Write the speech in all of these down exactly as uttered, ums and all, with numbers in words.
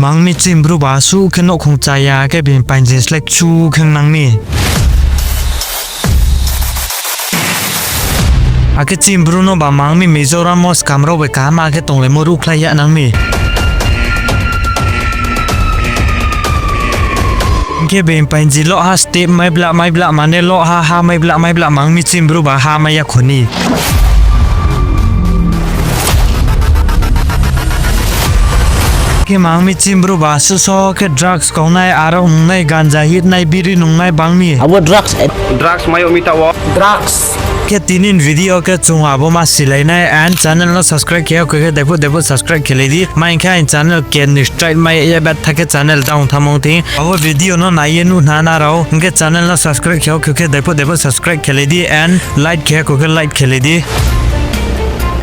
Mang mi chini bru ba suh khe nouhkhong chaya khe bini painjin slái kchu khe nang mi. Akhe chini bru no ba mang mi Mizoram wo scam rao bai kaham khe tonglaimo ruhkhlai ya nang mi. Hing khe bini painjin loh ha step mai blah mai blah mane loh ha ha mai blah mai blah mang mi chini bru ba ha mai ya kho ni. Khe mang mi chini bru ba suh so khe drugs kaunai, arao nungnai, ganja hitnai, biri nungnai bang mi. Abo drugs, eh, drugs mai yag mi taoh wo. Drugs. Khe tini ni video khe chung abo ma silai nai, and channel no subscribe khe ya kho khe daiphut daiphut subscribe khelai di. Ma hing khe aini channel ken ni strike mai ye betha khe channel down thanngmo thing. Abo video no nai ye nuh na nrao, hing khe channel no subscribe khe ya kho khe daiphut daiphut subscribe khelai di and like khe ya kho khe like khelai di.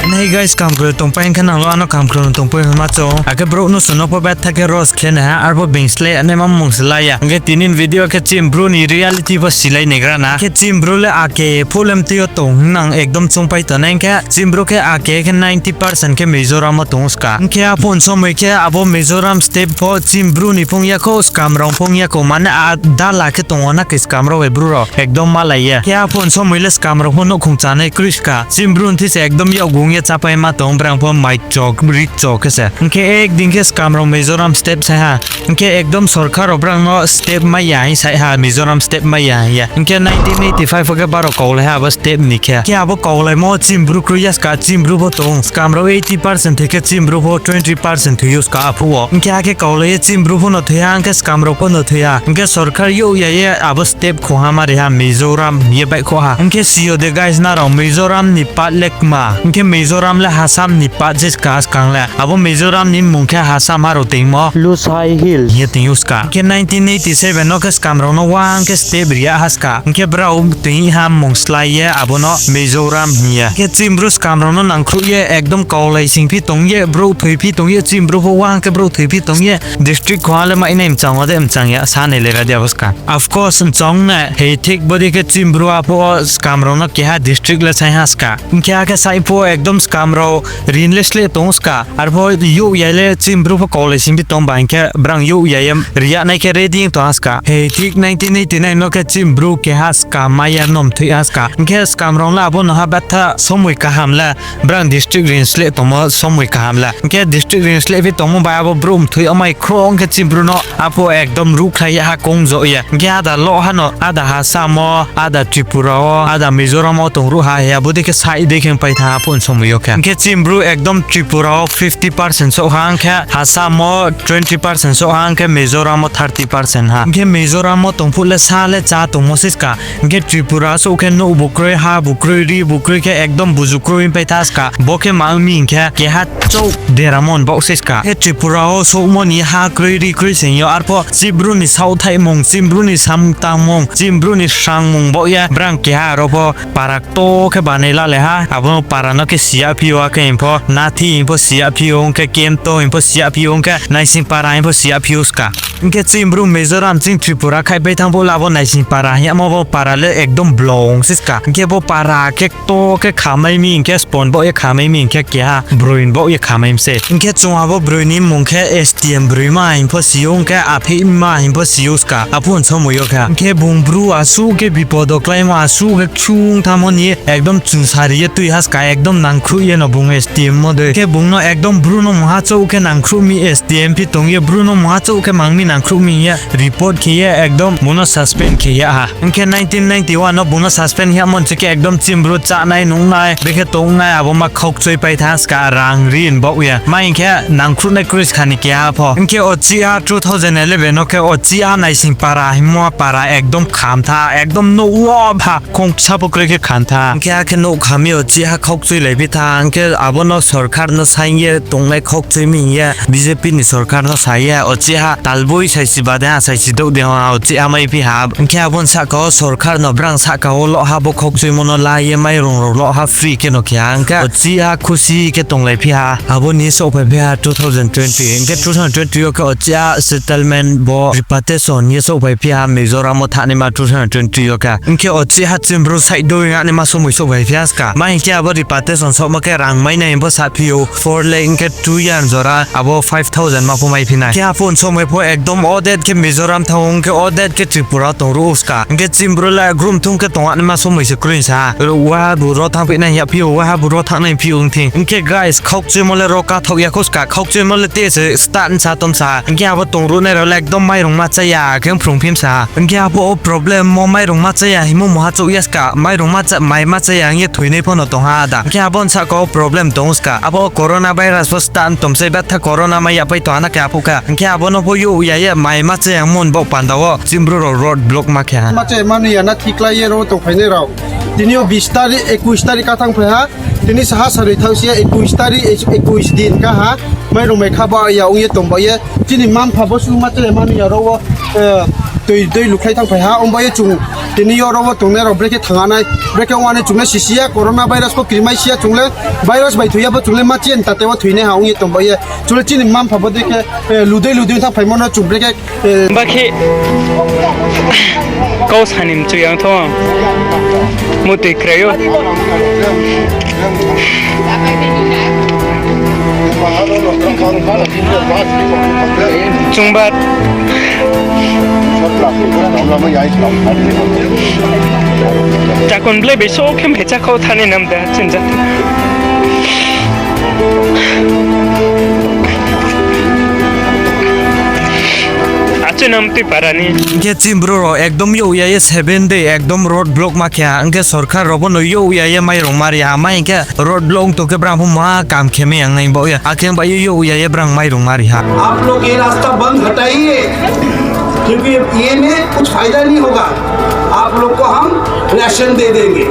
Nai guys, kaham kroi tongpai hing khe nang lo ano kaham kroi tongpai hingma chung. Akhe brouh no sung no pho betha khe roast khe nai ha, arpho being slái naima mung se la ya. Hing khe tini ni video khe chini bru ni reality pho silai naigra na. Khe chini bru le ake phuh le mtui yo tong hing nang ekdom chungpai tongnai hing khe chini bru khe ake khe ninety percent khe Mizoram wo tong ou ska. Hing khe aphuh ni somoi khe abo Mizoram state pho chini bru ni phung ya kho, scam rao phung ya kho, mane a dala khe tong ou na khe scam rao bai bru rao ekdom malai ye. Khe aphuh ni somoi le scam rao pho nouhkhong chánai kroi ska. Chini bru ni thi se ekdom yakgung ye chápaima tong, brang pho mai chok, ri chok khe se. Hing khe ek din khe scam rao Mizoram state sai ha. Hing khe ekdom sorkar rao brang no state mai ya hing sai ha, Mizoram state mai ya hing ye. Hing khe nineteen eighty five wo khe baro kaulai ha abo state ni khe. Khe abo kaulaimo chini bru kroi ya ska, chini bru pho tong. Scam rao eighty percent thoi khe chini bru pho twenty percent thoi ou ska aphuh wo. Hing khe akhe kaulai ye chini bru pho no thoi ha, hing khe scam rao pho no thoi ha. Hing khe sorkar youh ya ye abo state khongha ma ri ha Mizoram hing ye baihkhouh ha. Hing khe si yo de guys nrao Mizoram ni part le kma. Hing khe Mizoram le Assam ni part se ska skang le. Abo Mizoram ni mmung khe Assam ha rao toingmo Lushai Hills hing ye toing ou ska. Hing khe nineteen eighty seven no khe scam rao no uang khe state ri ya ha ska. Hing khe brao toing ha mmung slái ye abo no Mizoram hing ye. Hing khe chini bru scam rao no nangkhruh ye ekdom kaulai singphi tong ye, brouh thoiphi tong ye, chini bru pho uang khe brouh thoiphi tong ye, district khongha le mai nai mchang wo de mchang ya, sa nai le ra di abo ska. Of course, mchang nai, hei thik bodei khe chini bru aphuh wo scam rao no keha district le sai ha ska. Hing khe akhe sai pho ekdom scam rao rin le sleh tong ska. Arpho youh ya le chini bru pho kaulai singphi tong ba hing khe brang youh ya ye ri ya nai khe ready tong ha ska. Hei thik nineteen eighty nine no khe chini bru keha scam mai ya no mthoih ha ska. Hing khe scam rao le abo no ha betha somoi kaham le brang district rin sleh tongmo somoi kaham le. Hing khe district rin slehphi tongmo bai abo brouh mthoih yag mai khrouh ong khe chini bru no aphuh ekdom ruhkhlai ya ha kongjo ye. Hing khe ada loh ha no, ada Assam wo, ada Tripura wo, ada Mizoram wo tong ruh ha, he abo dei khe sai dei khe pai thanng aphuh ni somoi yo khe. Hing khe chini bru ekdom Tripura wo fifty percent souh ha, hing khe Assam wo twenty percent souh ha, hing khe Mizoram wo thirty percent ha. Hing khe Mizoram wo tong phuh le sa le chá tongmo se ska. Hing khe Tripura souh khe nouh bu kroi, ha bu kroi, ri bu kroi khe ekdom buzu kroi pai tha ska. Bo khe mang mi hing khe keha chouh deramon baoh se ska. Khe Tripura wo souhmo ni ha kroi, ri kroi se hing yo. Arpho chini bru ni saohthaihmung, chini bru ni samung tangmung, chini bru ni srangmung baoh ye brang keha aro pho para kto khe banai la le ha. Abo para no khe si ya phi ou, akhe hing pho Nathi hing pho si ya phi ou, hing khe Kemto hing pho si ya phi ou, hing khe Naising para hing pho si ya phi ou ska. Hing khe chini bru Mizoram chini Tripura khaihpai thanng phuh le abo Naising para hing yamo bo para le ekdom blong se ska. Hing khe bo para khe kto khe khamai mi, hing khe spon baoh ye khamai mi, hing khe keha broi ni baoh ye khamai mi se. Hing khe chung abo broi ni mmung khe S T M broima hing pho si ou, hing khe Aphehma hing pho si ou ska, aphuh ni somoi yo khe. Hing khe bung bru asuh khe bipod wo kláimo, asuh khe kchung thanngmo ni ekdom chungsari ye tui ha ska, ekdom nangkhruh ye no bung S T M mo dei. Khe bung no ekdom bru no mungha chouh khe nangkhruh mi S T M phi tong ye, bru no mungha chouh khe mang mi nangkhruh mi hing ye report khe ye ekdom bung no suspend khe ya ha. Hing khe nineteen ninety one no bung no suspend hing yamo ni se khe ekdom chini bru chánai nungnai, bekhe tongnai abo ma khaukchoi pai tha ska rang ri ni baoh ye. Ma hing khe nangkhruhnai kroi skha ni keha pho. Hing khe ochih ha two thousand eleven no khe ochih ha Naising para hingmo para ekdom kham tha, ekdom nouh wo pha khongsa pho kroi khe kham tha. Hing khe akhe nouh kham ye ochih ha khaukchoi lai phi tha. Hing khe abo no sorkar no saing ye tongnai khaukchoi mi hing ye B J P ni sorkar no sa ye ochih ha talboi saisi ba de ha, saisi douh de ha, ochih ha mai phi ha. Hing khe abo ni sahka wo sorkar no brang sahka wo loh ha bo khaukchoimo no la ye mairung rao loh ha free khe no khe ha. Hing khe ochih ha khusi khe tonglai phi ha. Abo ni souhphai phi ha two thousand twenty. Hing khe two thousand twenty yo khe ochih ha settlement bo repatriation ye souhphai phi ha Mizoram wo thanngnaima two thousand twenty yo khe. Hing khe ochih ha chini bru side doi yagnaima somoi souhphai phi ha ska. Ma hing khe abo repatriation Somo khe rang mai nai bo saphi ou, four lakh hing khe two year jora abo five thousand ma pho maiphi nai. Khe apho somoi pho ekdom odet khe Mizoram thanng ou, hing khe odet khe Tripura tongruh ou ska. Hing khe chini bru le grum thung khe tong anaima somoi se kroi sa ha. Waha bu ro thanngphi nai hing ya phi ou, waha bu ro thanng nai phi ou ong thing. Hing khe guys, khaukchuimo le ro kathaoh ya khou ska, khaukchuimo le te se start sa tom sa ha. Hing khe abo tongruhnai rao le ekdom mairung ma cha ya khe phrung phim sa ha. Hing khe abo o problem mo mairung ma cha ya hingmo muha chouh ya ska, mairung ma cha, mai ma cha ya hing ye thoinai pho no tong ha da. Hing khe abo ni sahka wo problem tong ou ska. Abo corona virus pho start tom se, betha corona mai ya pai tong ha na khe aphuh khe. Hing khe abo no pho youh ya ye mai ma cha ya hingmo ni baoh panda wo chini bru rao road block ma khe ha. Ma cha ya mani ya na thiklái ye ro tongphainai rao. Tini yo bis tari, ekush tari ka thanngphai ha. Tini saha sarui thanngsi ya ekush tari, ekush din ka ha. Mairung mai kha ba ya ong ye tong ba ye. Chini mma-mpha bo suh ma cha ya mani ya ro wo, tui dei lukhlai thanngphai ha. Ong ba ye chung tini yo ro wo tongnai rao brekhe thanng nai, brekhe ong nai chung le sisi ya, corona virus pho krimai si ya chung le, virus bai thoi ya pho chung le ma chini tate wo thoinai ha ong ye tong ba ye. Chung le chini mma-mpha bo dei khe, ludei ludei thanngphaimo no chung brekhe Ba khe kau sa ni mchu yang tho. Mutoi krai ou. Chungba. Chakon ble bai so khe mphai cha khau thani nam da chinja. Achu nam tui para ni. Hing khe chini bru rao ekdom youh ya ye seven day ekdom road block ma khe ha. Hing khe sorkar rao bo no youh ya ye mairung ma ri ha. Ma hing khe road block tong khe brang pho ma kam khe mai yang nai baoh ye. Akhe bai ye youh ya ye brang mairung ma ri ha. आप लोग ये रास्ता बंद हटाइए, क्योंकि ये में कुछ फायदा नहीं होगा। आप लोग को हम राशन दे देंगे।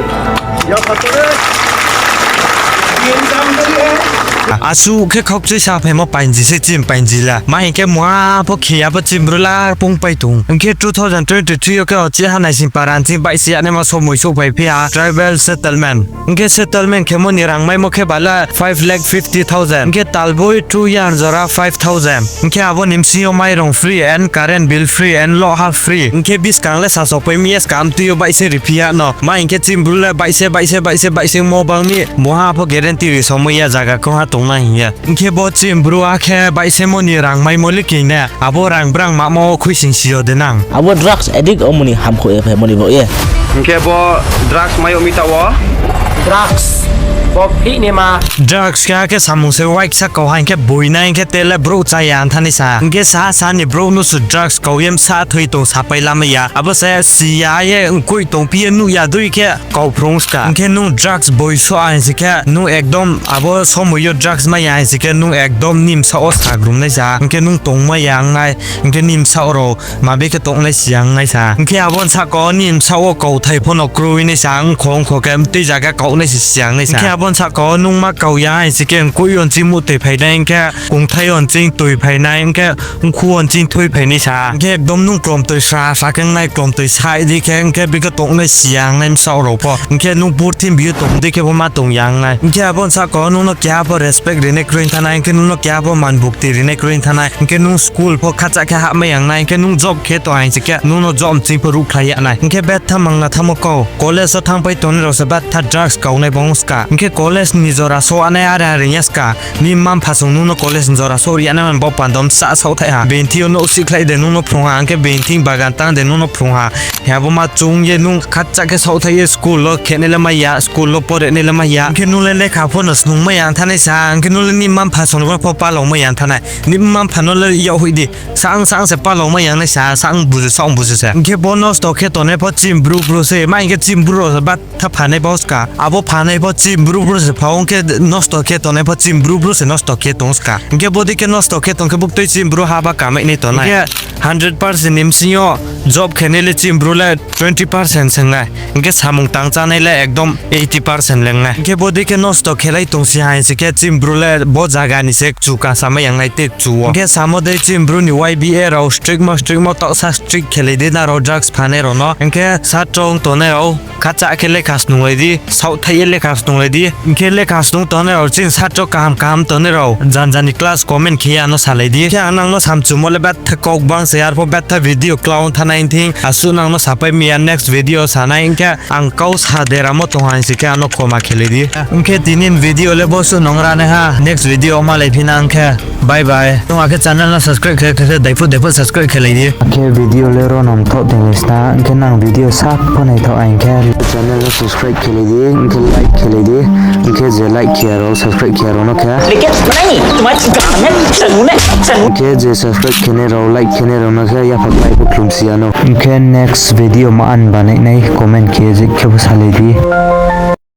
Asuh khe khaukchoi sa phaimo painji se chini painji la. Ma hing khe muha pho khe ya pho chini bru la pungpai tong. Hing khe two thousand twenty three yo khe o chi ha Naisingpara ni chini baihse yanaima somoi souhphai phi ha tribal settlement. Hing khe settlement khemo ni rang maimo khe bala five lakh fifty thousand. Hing khe talboi two year jora five thousand. Hing khe abo ni bsing yo mairung free and current bill free and loha free. Hing khe buskang le sasokpai mi ye skam tui yo baihse riphi ya no. Ma hing khe chini bru le baihse, baihse, baihse, baihse mo bang mi. Muha pho guarantee ri somoi ya zaga kongha tongnai hing ye. Hing khe bo chini bru akhe baihsemo ni rang maimo le keinai. Abo rang brang mamo khuising si yo de nang. Abo drugs addict omo ni hamkhouh ye phaimo ni baoh ye. Hing khe bo drugs mai yag mi taoh wo. Drugs. Bo phih ni ma. Drugs khe akhe samung se waisa kau ha hing khe boinai hing khe te le brouh chá ya nthanai sa. Hing khe saha saha ni brouh no se drugs kau ye bsa thoi tong sapai lamai ya. Abo se si ya ye mkoih tongphi ye nuh ya dei khe kau phrung ska. Hing khe nung drugs boi soh ha hing si khe nung ekdom abo somoi yo drugs mai ya hing si khe nung ekdom nini bsaoh wo sagrumnai sa. Hing khe nung tongmai ya ong nai. Hing khe nini bsaoh rao mabe khe tongnai si ya ong nai sa. Hing khe abo ni sahka wo nini bsaoh wo kauthai pho no kroi nai sa. Ongkho ongkho khe mtui zaga kau nai si si ya ong nai sa. Hing khe abo ni sahka wo nung ma kau ya hing si khe mkoih yo nching muhtoi phai nai, hing khe kongthai yo nching toi phai nai, hing khe mkhu wo nching thoi phai nai sa. Hing khe ekdom nung klomtoi sra sra khe ong nai, klomtoi sai di khe, hing khe bikhe tongnai si ya ong nai bsaoh rao pho. Hing khe nung purthimbi yo tong di khe pho ma tong ya ong nai. Hing khe abo ni sahka wo nung no keha pho respect rinai kroi nthanai, hing khe nung no keha pho man bukti rinai kroi nthanai, hing khe nung school pho khacha khe hahmai ya ong nai, hing khe nung job khe tong ha hing si khe nung no job nching pho ruhkhlai ya nai. Hing khe betha mangna thanngmo kau college wo thanngpai tongnai rao se betha drugs kaunai bung ska. Hing khe college ni jora souh anai are are ya ska. Nini mma-mpha song nung no college ni jora souh ri ya nai man bo panda bsa saohthaih ha. Being thing yo nouh sihkhlai de nung no phrung ha, hing khe being thing bagan tang de nung no phrung ha. Hi abo ma chung ye nung khacha khe saohthaih ye school wo khenai le mai ya, school wo porenai le mai ya. Hing khe nung le lekha pho no snungmai ya nthanai sa, hing khe nung le nini mma-mpha song no pho palaumai ya nthanai. Nini mma-mpha no le yag hoih di. Saong saong se palaumai ya ong nai sa, saong buzu, saong buzu se. Hing khe bo nosto khe tongnai pho chini bru bru se, ma hing khe chini bru rao se batha phanai bo ska. Abo phanai pho chini bru bru se pha, ong khe nosto khe tongnai pho chini bru bru se nosto khe tong ska. Hing khe bodei khe nosto khe tong khe buktui chini bru haba kamai nai tongnai. Hing khe hundred percent ni bsing yo job khenai le chini bru le twenty percent se ong nai. Hing khe samung tang chánai le ekdom eighty percent le ong nai. Hing khe bodei khe nosto khelai tong si ha hing si khe chini bru le bo zaga ni se kchu kasamai ya ong nai te kchu wo. Hing khe samo dei chini bru ni Y B A rao strict mo strict mo taohsa strict khelai di na rao drugs phanai rao no. Hing khe satrong tongnai rao khacha khe lekha snunglai di, saohthaih ye lekha snunglai di. di. Hing khe lekha snung tongnai rao, chini satro kaham kaham tongnai rao, janja ni class comment khe ye ano salai di. Khe ang nang no samchumo le betha kau gbang se, arphuh betha video klau ong thanng nai thing, asuh nang no sapai mi ya, next video sa nai. Hing khe ang kau sa deramo tong ha hing si khe ano khoma khelai di. Hing khe tini ni video le bo suh nung ra nai ha, next video malai phi nang khe. Bye bye. Nung akhe channel no subscribe khe, khe, khe, daiphuh, daiphuh subscribe khelai di. Akhe video le ro no mthoh tong sna, hing khe nang video sa pho naithoh hing khe channel no subscribe khelai di, hing khe like khelai di, hing khe je like khe ya rao, subscribe khe ya rao no khe. Hing khe je subscribe khenai rao, like khenai rao no khe yapha klái pho khlumsi ya no. Hing khe next video ma ang banai nai comment khe je khe pho salai di.